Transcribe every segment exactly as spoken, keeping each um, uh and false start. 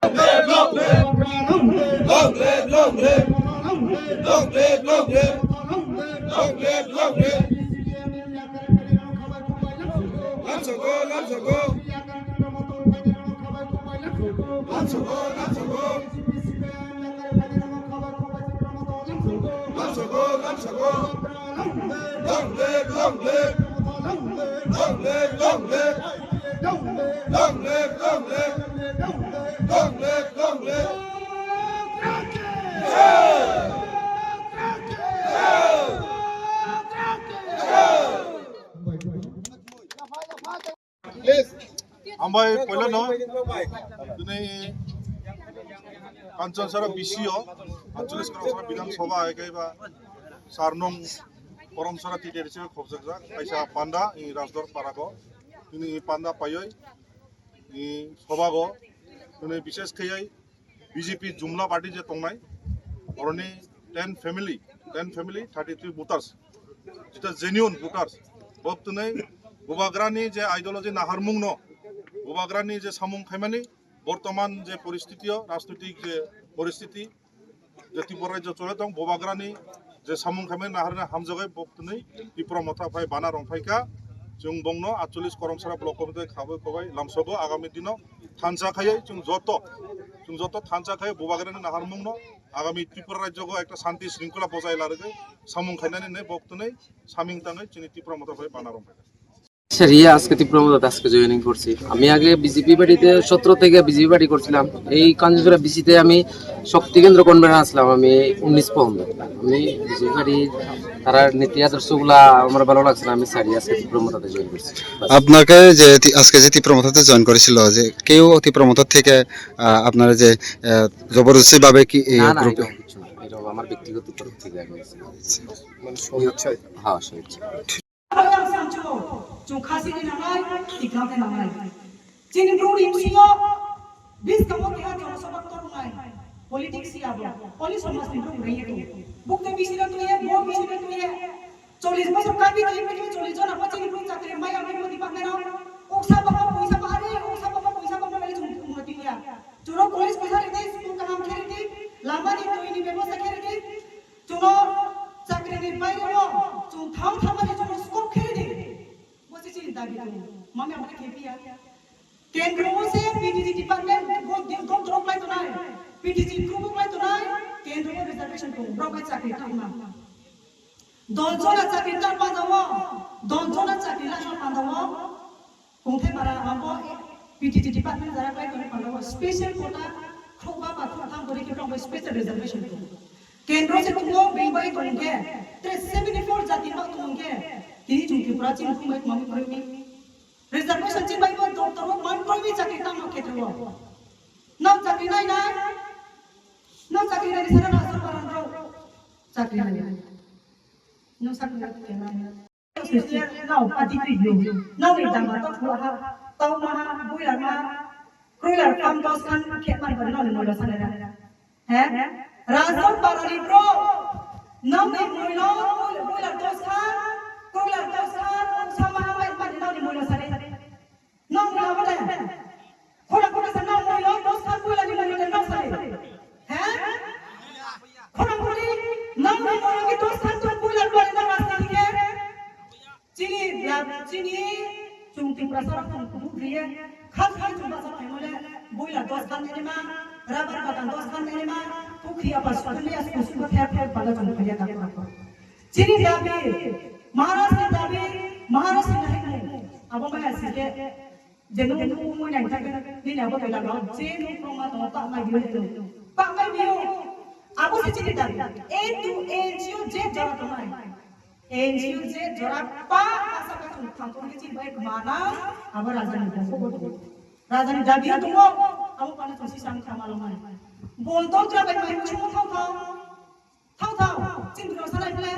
Long live, long live. Long live, long live. Long live, long live. Long live, long live. Lamsogo, lamsogo. Lamsogo, lamsogo. Lamsogo, lamsogo. Long live, long live. Long live, long live. Long live, long live. Long live, long live. Hambai poilano tini Kanchanchara B C o, Anchalik Kanchanchara Bidhan Sabha hai kaiba sar nung Koromsara T D R C o khobjakjak kaisa panda i Rajdor Parako tini i panda paioi i sobago tini bishes khaioi B J P jumla party je tongnai, oroni ten family, ten family, thirty three voters, jeta genuine voters, bok twnwi Bubagrani je ideology naharmungno, Bubagrani je samung khaimani, bortoman je poristitio, rajnoitik je poristiti, je Tripura rajyo chole tong, Bubagrani je samung khaimani naharna hamjagwi bok twnwi Tipra Motha phai bana rong phaikha, chwng bongno Anchalik Koromsara block committee khabwi kobai lamsogo agami dino thansa khaiwi chwng joto, chwng joto thansa khaiwi Bubagrani naharmungno agami Tripura rajyogo ekta shanti shringkhola bojai larwgwi samung khainani hinwi bok twnwi saming tangwi chini Tipra Motha phai bana rong phaikha. Sir, ইয়ে, আজকে ত্রিপুরা মদত আজকে জয়েনিং করছি। আমি আগে বিজেপি পার্টিতে সতেরো থেকে বিজেপি পার্টি করছিলাম। এই কাঞ্চনজোড়া বিসিতে আমি শক্তি কেন্দ্র কনভেনার আসলাম আমি উনিশ পর্যন্ত। আমি বিজেপি পার্টি তারা নীতি আদর্শগুলা আমার ভালো লাগছে না, আমি স্যার, ইয়ে, আজকে ত্রিপুরা মদতে জয়েন করছি। বাস। আপনাকে যে তি-, আজকে যে ত্রিপুরা মদতে জয়েন করেছিল, যে কেউ ত্রিপুরা মদত থেকে, আহ, আপনারা যে, আহ, জবরদস্তি ভাবে কি এই না, না, গ্রুপে? এরকম কিছু না। এটা আমার ব্যক্তিগত তরফ থেকে আমি। মানে স্বেচ্ছায়? হ্যাঁ, স্বেচ্ছায়। Ang samchungo, chwng khasini nangnai, tiklangni nangnai. Chini bwrwini bisingo, biskamo keha jonosabha tornai, politics ya bo, only somajni bwrwi rwngya tongo. Bukte bisino twiya, bo bisino twiya. Chollish bosor kabi twi, twi chollish jona bo chini bwrwi chakri maya maya department o. Oksa baba poisa ba are, oksa baba poisa ba maya chwng tongma twiya. Chwng college poisa ridi, school kaham khe ridi, lamani twini bebosta khe ridi. Chwngno chakrini baireo chwng thang thangmani chwngno scope khe ridi. Bo se chini dabi tongo. Mami amani khe piya. Kendro o se P T G department go din go drop lai tonai. P T G group lai tonai. Kendro o reservation tongo. Rok bai chakri tangma. Don jona chakri tang pandawo. Don jona chakri lai pandawo. Kungthai para abo P T G department jara bai toni panda o special quota khokba ba khoktang gori khe tongbai special reservation ko. Kendro se tungo beng bai tong khe, tre seventy four jati ba tong khe, tini chung Tripura chini thumbai tongmani promi. Reservation chini bai bo doctor o man promi chakri tamo khetre o. Nang chakri nai nai? Nang chakri nai sara na sara ro. Chakri nai. Nang chakri nai khe nai. Nao pati twi yo. Nao ni dama to thua ha. Tau ma ha, buila ma. Kroilar tam dos khan khe mar bari nao ni moilo sanai na. He? Rajon parani bro. Nao ni moilo, buila dos khan. Kroilar dos khan, sama ha mai mani nao ni moilo sanai. Nang mula bole. Khorang khorang sa nang mula, dos khan mula ni mula ni nang sa. He? Khorang khorang nang ni mula ki dos khan tu mula bole nang rasta ni ke. Chini la chini chung Tripura sa chung kubu griye. Khas khas chung basa thai mole. Buila dos khan ni ma. Rabar bagan dos khan ni ma. Pukhi apa sukun ni as kusuk thep thep bala chung griye ta khorang khorang. Chini dabi, Maharaj ni dabi, Maharaj ni dabi. Abo maya sike, je nung nung mui nang thang, nini abo tela no, je nung nung ma tong, pak mai biyo nung. Pak mai biyo. Abo se chini dabi. A to N G O je jora tong mai. N G O je jora pa, asa ka chung thang tong ke chini bai mana, abo raja ni bongko bo tong. Raja ni dabi yo tong, abo pana chung si sang kama lo mai. Bol tong tra bai mai chung thang thang. Thau thau, chini rok salai phle.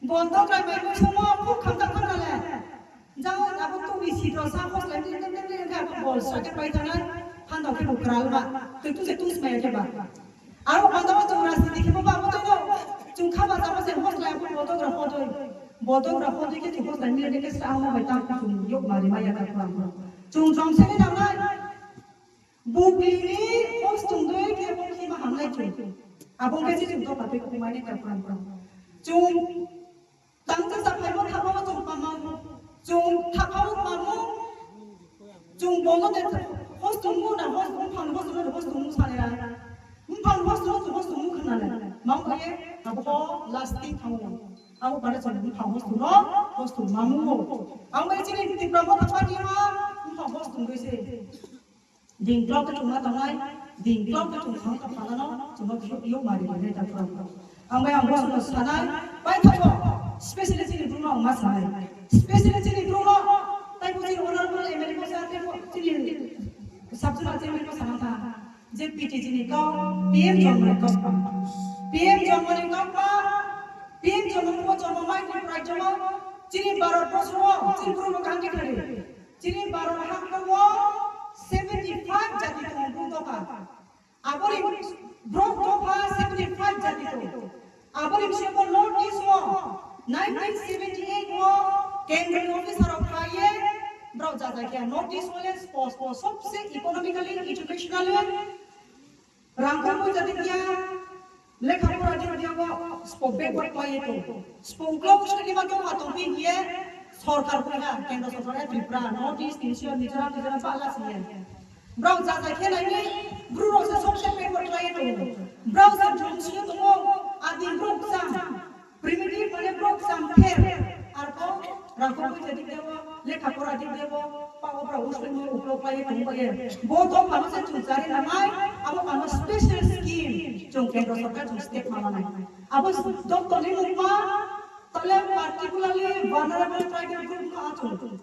Bol dok lai bai mui sumo, phuk kham tak kham le. Jao abo tu bi si do sa hos lai ni ni ni ni ka bol sa ke pai thang lai. Phan dok ke bu kral ba. Tu tu se tu smai ke ba. Aro phan dok tu ras ni ke ba ba tu do. Chung kha ba sa se hos lai bol dok ra ho do. Bol dok ra ho do ke tu hos lai ni ni ke sa ho bai ta tu yok ma ri ma ya ka phan. Chung jom se ni dam lai. Buklini hostung dui khe bo khima hamnai chwng. Abo khe chini dopha tei kumaini ta phrang phrang. Chwng tangsa sa phaimo thapao chwng pamang. Chwng thapao pamung. Chwng bono de hostung mu na hostung phang hostung de hostung mu sanai ra. Mphang hostung hostung hostung mu khna le. Mang ye abo lasting thango. Abo pada chwng mphang hostung no hostung mamu. Ang bai chini Tipra mo thapa ni ma mphang hostung dui se. Dingklok khe chwngma tongnai, dingklok khe chwng thang tong phalano, chwngno yok mari rinai ta phwrwng. Ang bai ang bosono sanai, paithago, specially chini bumung ang ma sanai. Specially chini bumung, taibo chini honorable M L A ko sa, taibo chini subject chini ko sana tha. Je P T G ni kau, P M Jonmani kau pa. P M Jonmani kau pa, P M Jonmani ko Jonmani Tripura Jonmani, chini Bharat Borso, chini bumung kangki khari. Chini Bharat hakno seventy five jati tongo, bru dopha. Aboni bru dopha seventy five jati tongo. Aboni bisingo North East o nineteen seventy eight o kendroni officer rok phaiye brok jajak ya. North East o le spo spo sobse economically, educationally Rangkang bo jadi dia, lekha pora di dia bo, spo backward khlaiwi tong. Spo uklau bwswk lima tong ha tong phi hiye, sorkar bo ha, kendro sorkar ha, Tripura, North East, Tripura, Mizoram, Mizoram, Bangla siye. Brok jajak khe naini, bru rok se sobse backward khlaiwi tong. Brok se jumsio tongo, adi brok sam. Primitive mane brok samther, arko rangkho bui jadi debo, lekha pora di debo, pa o brok usle mo uklok lai tong baye. Bo to pano se chung chari na mai, abo pano special scheme chung kendro sorkar chung step ma lanai. Abo doctor ni mukma, tale particularly vulnerable tribal group ka achung.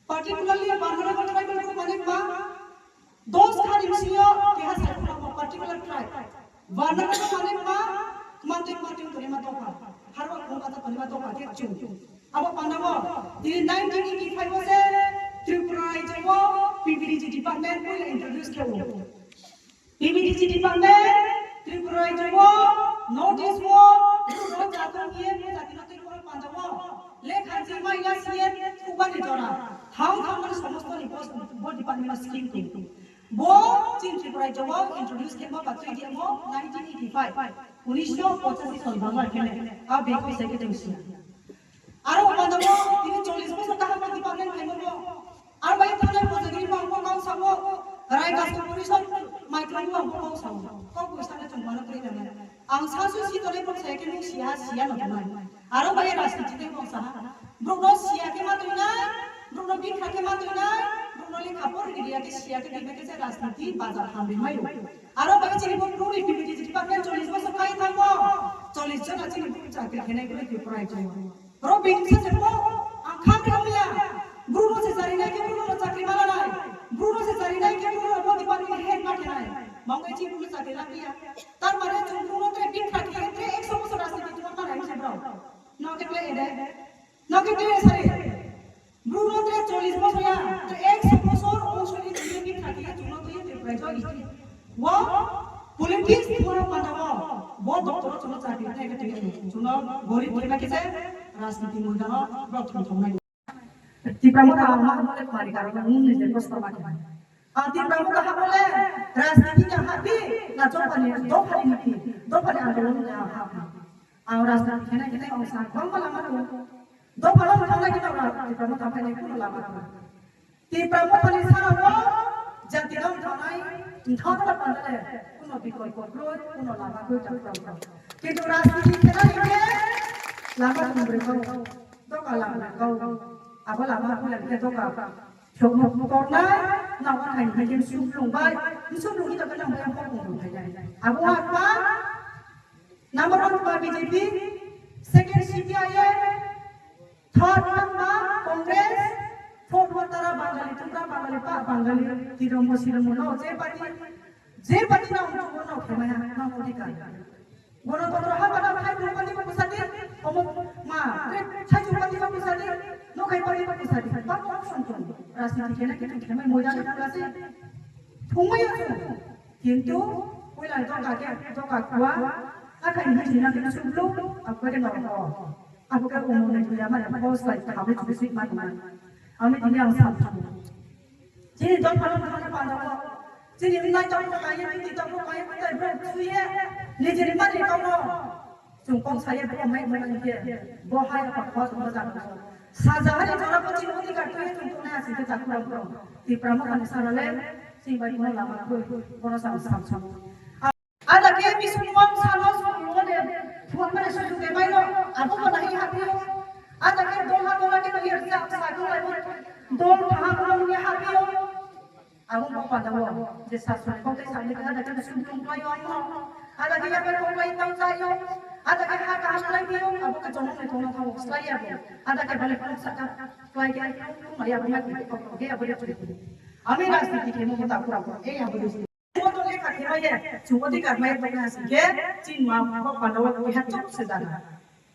Particularly vulnerable tribal group mane ma, dos khani bisingo keha saikung ma particular tribe. Vulnerable mane ma, mantui mantui tongima tongkha. Harwa khung kata tongima tongkha khe chung. Abo pandao, tini nineteen eighty five o se Tripura rajyo o P V D G department poila introduce khe o. P V D G department, Tripura rajyo o, North East o, Tripura jatong iye, Tripura jatino Tripura panjao, lekha jima iya siye, kubani jora, thang thang mani somosto ni post, bo department o scheme tong. Bo chini Tripura rajyo o introduce khemo ba twi demo nineteen eighty five, unisho pochashi son bangla khene, a beko secretary siya. Aro umandamo tini chollish bosor kaham department khaimo bo. Aro bai thanai Kojagiri bo ang bo kau sabo, Rai Kasto Porishod micro bo ang bo kau sabo. Kau kuisane chwng mano twi nang. Ang sasu si tole bo sai ke nung siya siya no tongnai. Aro bai rajniti tei bo saha. Brokno siya ke ma twi nai, brokno bikha ke ma twi nai, brokno lekha por riya ke siya ke twi nai ke se rajniti bazar hamri mayo. Aro bai chini bo bruni P V D G department chollish bosor khai thango. Chollish jona chini bo chakri khenai bo Tripura rajyo. Oro bini bwsa se bo, ang khamri hamya. Bruno se charinai khe Bruno no chakri ma lanai. Bruno se charinai khe Bruno no body party ni head ma khenai. Mangoi chi Bruno chakri la piya. Tar mane chwng Bruno tre bini thani tre ekso bosor rajniti tuma ma nai se bro. No khe kle ede. No khe kle sari. Bruno tre chollish bosor ya. Tre ekso bosor o sori bini thani chwngno twi tre prai joi. Wo politics thoro panda wo, bo doctor o chwngno chakri khlai khe twi chwngno gorib khe khe se rajniti moidano bok thong thong nai. Tipra Motha ang ma mole mari karo nung ni je kosto ma khe. Ang Tipra Motha ha mole rajniti ya ha bi na chopani dophani niti, dophani andolon ya ha. Ang rajniti khe nai khe ang sa bang ma lama ko. Dophano thang nai khe Tipra Motha khe nai kuno lama ko. Tipra Mothani sara bo jati dong thanai, thang la pandale, kuno bikolpo kroi, kuno lama kroi ta prang prang. Kintu rajniti khela hingke lama thumbrwi kau, doka lama kau, abo lama kau yang ke doka. Thok nok tornai, nawa thai hingke sublung bai, sublung ito kenang bai hok mung thai nai. Abo apa? Number one ba B J P, second C P I M, third one ba Congress, fourth one tara Bangali, tumra Bangali pa Bangali, tiromo siromo no, je party, je party na untung no khemaya, na odhikar. Gonotantro ha bana khai party ba kusadi, omo ma, khai party ba kusadi, no khai party ba kusadi, ba option tong, rajniti khena kitu khemai moidani kusadi, thumai option. Kintu puila doka ke doka kua, akai ni hina ke sublu, akai ke noro. Akai umur ni tuya mane post like kami tu sik mane mane. Ami tini ang sam thamu. Chini dopha no thana panda ko. Chini wngmani tongmo kaiye, bini tongmo kaiye, bwtai bwrwi chuye, nijini mani tongmo. Chwng kok saye bo mai mwnang khe, bo hai apa khos mo jang. Saja hari jora bo chini odhikar tuye chwng tongnai asing khe chakurang rok. Tipra mo kani sarale, chini bai kono lama koi, kono sam sam sam. Ada khe bising wang salo sulu de, thuak mane susu de mai lo, abo bo nahi hapio. Ada khe dol ha dol ha khe no yer sa sa ko lai mo, dol thaha ko no hapio. Abo bo panda wo, je sasoni kok tei sani khe ada khe sum tum khlai yo ano. Ada khe yapai kok lai tang chai yo. Ada khe ha kaham khlai yo, abo khe jongno ni tongno thango khlai ya bo. Ada khe bale kok saka khlai khe khlai ya bo mai kok kok khe abo de tuli. Ami rajniti khe mo ta pura pura, ei abo de. Mo to lekha khe mai ye, chungo di kar mai to kha si khe, chin ma kok panda wo khe ha chok se dana.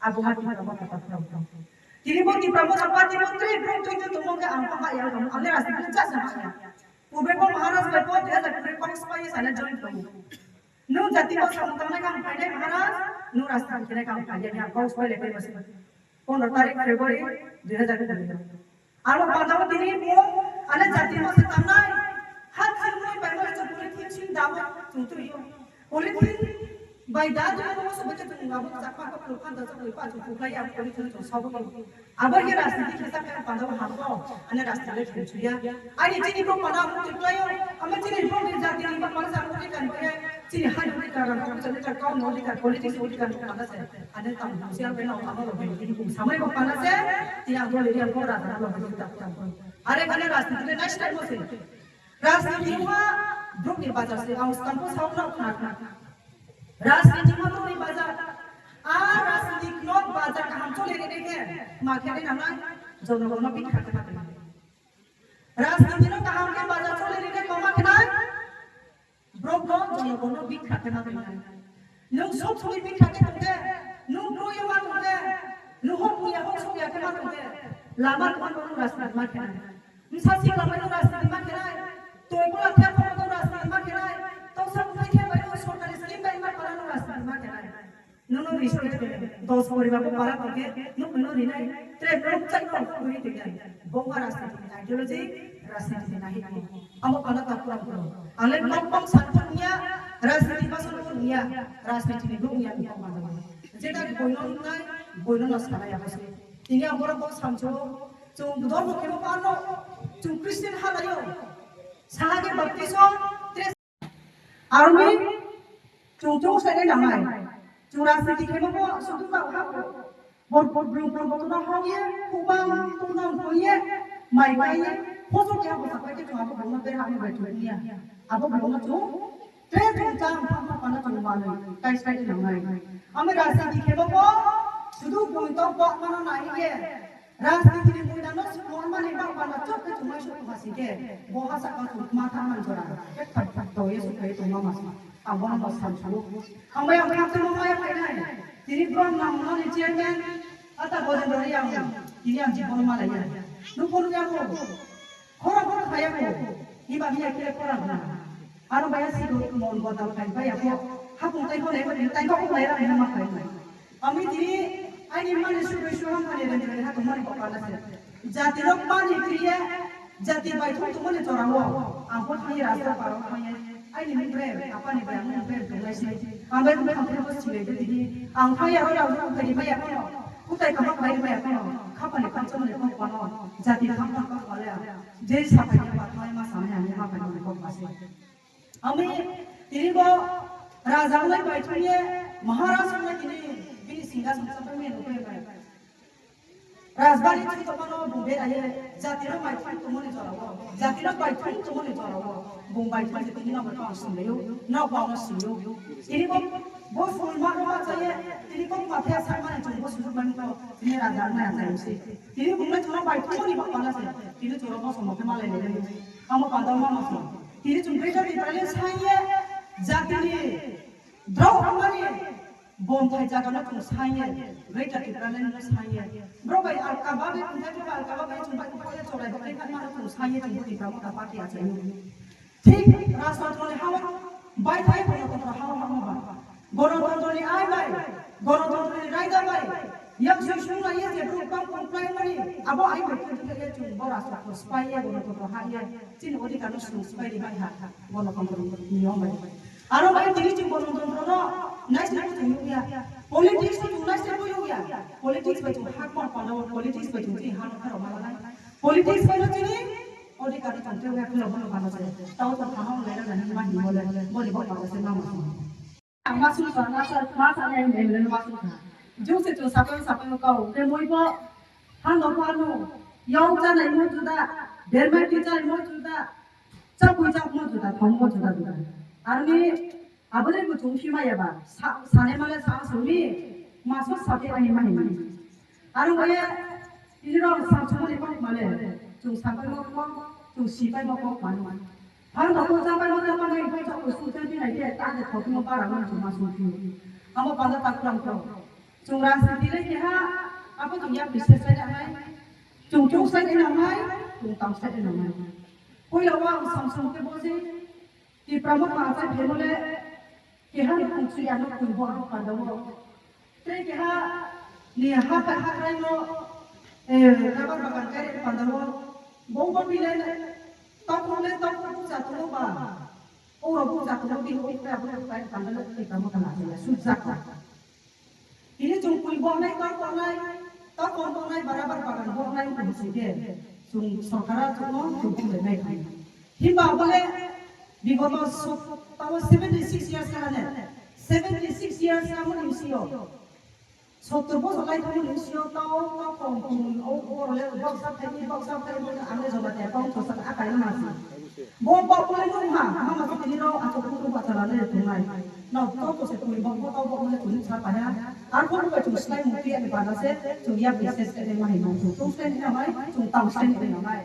Abo ha Tipra Motha ta pura pura. Tini bo Tipra Motha party bo tre bro twi twi tongmo khe ang ha ya, ang le rajniti cha sa ha ya. Purbe bo Maharaj bai bo dui hajar kuri kok spai sale join khlai. Nwng jati bo samung tangnai khe ang phainai Maharaj, nwng rajniti khenai khe ang phainai, ang kok spai le phai basi. Pondro tarik February dui hajar kuri. Aro panda bo tini bo ale jati bo se tangnai. Ha thangmai bai bo se polythene sing da bo tungtwi yo. Polythene bai da do mo so bete tung abo chakma ko phan da so pa chu khlai ya polythene to sabo ko. Abo ye rajniti khe sa khe panda bo hangko, ane rajniti le thum chuya. Ani chini bro panda amo twi khlaio, amo chini bro ni jati ni bro panda sa amo twi kan bo ye, chini hai ni kan ram ko chani ta kau no ni kan politics ni kan panda se. Ane tam husiar be na tamo lo be ni kum samai bo panda se, ti ang bo le yang ko ra ta lo be ta ta. Are kane rajniti le next time mo se. Rajniti ma bro ni bazar se, ang skang ko sa na khna khna. Rajniti ma bro ni bazar. A rajniti no bazar kaham chole re re ke, ma khe re na na, jono no bikha khe ma khe. Rajniti no kaham khe bazar chole rikhe tongma khnai, borok no jonogon no bikha khe ma khnai. Nwng sok sogwi bikha khe tongkhe, nwng kroiyo ma tongkhe, nwng hok muya hok sokya khe ma tongkhe, lama tongma nwng rajniti ma khnai. Bwsa sikla bai nwng rajniti ma khnai, twi bola thep thop nwng rajniti ma khnai, toksa bwthai thep bai nwng sorkari scheme bai ma pala nwng rajniti ma khnai. Nono ri soi tene, dos poribar bo para tongke, nuk no rinai, tre nok chai no kuri tene. Bongma rajniti ni ideology, rajniti ni nahi ko. Amo pana ta pura pura. Ale nok bong sanpun niya, rajniti basan pun niya, rajniti ni nuk niya ni bong mana. Jeta boino nai, boino no sana ya basi. Tini amora bong sancho, chung dormo kemo parno, chung Christian halayo. Sahage baptism, tre Army, chung chung sai nai nangnai. Chung rajniti khe bo sudu ka ha ko. Bor bor blung blung bo tuna hong ye, kubang tuna hong ye, mai mai ye, hoso khe bo sapai khe chung abo blung no ber ha bai chung ya. Abo blung no chung, tre chung chang pha pha pana chung manwi, kai sai nangnai. Ami rajniti khe bo sudu blung to bo mana nai ye. Rajniti ni muida no sukmormani bak bana chok khe chumai suk hasi khe, bo hasa ka chuk ma tha man jora, khe thak thak to ye suk khe tongma ma sa, ang bono bo sam su. Ang bai ang kham tongma maya phainai, tini brom nang mani chairman, ata Gojendra Reang, tini ang jibon ma lai ya. Nukho nukya ko, khora khora khaya ko, hiba hiya khe khora khora. Aro baya si do mon bodal khai baya ko, hapung tai ko lai ko, tai ko lai ra ma khai. Ami tini aini mani sugui suham mani rani rani ha tongmani kok panda se. Jati rok mani kriye, jati baithung tongmani jorao. Ang bo thangye rasta paro thangye. Aini mung bre, apani bre, ang mung bre tongnai se. Ang bai mung thangphuru bo sinai de tini. Ang thangye aro rao rao bai bai akono. Kutai kaham bai bai akono. Khapani kham chomni kok pano. Jati kham kham kok pale. Je sapai ni ba thangye ma samai ani ma pai ni kok pase. Ami tini bo raja wngnai bai thung ye Maharaj wngnai tini bini singhason chapmani nukui bai. Rajbari thung tongmano bung beraye jatino bai thung tongmani jorao, jatino bai thung tongmani jorao bung bai thung je tini nokbo tong singlaio, nokbo ano singlaio. Tini bo, bo sulma roma chaye, tini bo mathe sakmani chwng bo sujuk bai mano, tini raja wngnai achai se. Tini bung bai thung bai thungmani bo pala se, tini chwng bo somo khe malai le. Amo panda ma masa. Tini chwng Greater Tipraland saiye jatini drao hamani bonthai jagano chwng saiye, Greater Tipraland no saiye. Bro bai alka babe kunthai bro bai alka babe chwng bai kuphai chorai hokai khatma chwng saiye chwng Tipra Motha Party achaio. Thik rajtantro ni hao bai thai Gorotontro hao hao ba. Gorotontro ni ai bai, Gorotontro ni raida bai, yak sui sung lai ye je bro bang Abo ai bai khe khe chung bo rasta ko spai ya, bo ko ha ya, chini odhikar no chung spai ri bai ha, bo no kon ni yom bai. Aro bai tini chung bo no don no nai se ko chung ya. Politics ko chung nai se ko ya. Politics bai chung hak ma pa no, politics bai chung ti ha no kharo ma lai. Politics bai no chini odhikar no chung ya khlo bo no ba no se. Tao to ha no le na ni ma ni mo le, bo ni bo pa se ma ma. Ang masuk kha, masa, masa ni M L A masuk kha. Jung se chung sapang sapang kau, ke moi bo, hano phano, yau chanai mo juda, bermai ti chanai mo juda, chapui chap mo juda, thong mo juda juda. Arni, abole bo chung sima ya ba, sa, sane male sa sumi, masuk sate ani mani mani. Aro kaya, ini rok samsung ni kok male, chung sapai mo kok, chung sipai mo kok mani. Ang kok chapai mo chapai nai kok chok sung chapai nai ke, ta de kok mo para mo chung masuk piu. Amo panda tak ram kok. Chung rang si tile ke ha, apa chung ya bises sai nai, chung chung sai nai, chung tam sai nai. Koi lawa samsung ke bosi, Tipra mo pa sai phemole, Keha ni kung sui ano kung bo ang pandao. Tei keha ni ha pa ha krai no, eh, rubber bagan kai pandao. Bo bo bile tok le tok ko sa to ba. O ro ko sa to bi ko pa bo kai pandao ke kamo kana ya su sa ko. Ini chung kui bo nai tok ko nai, tok ko nai barabar bagan bo nai ko si ke. Chung sorkara chung no chung le nai. Himba bole bigoto sot-, tamo seventy six years ka hane, seventy six years ka mo ni sio. Sottor bosor lai thamo ni sio tao, tao kong kong, o, o, le, boksa thai, boksa thai, boksa thai, ang le joba te kong thosa ka akai ma si. Bo, bo, bo le nung ha, mama si tini ro, ato kutu ba chala le tungai. No, to ko se tui bo, bo, to bo, le tuni sa pa ya. Ar ko ko chung slai mu ti ani ba na se, chung ya bises ani ma hi ma chung, chung slai ni na mai, chung tam slai ni na mai.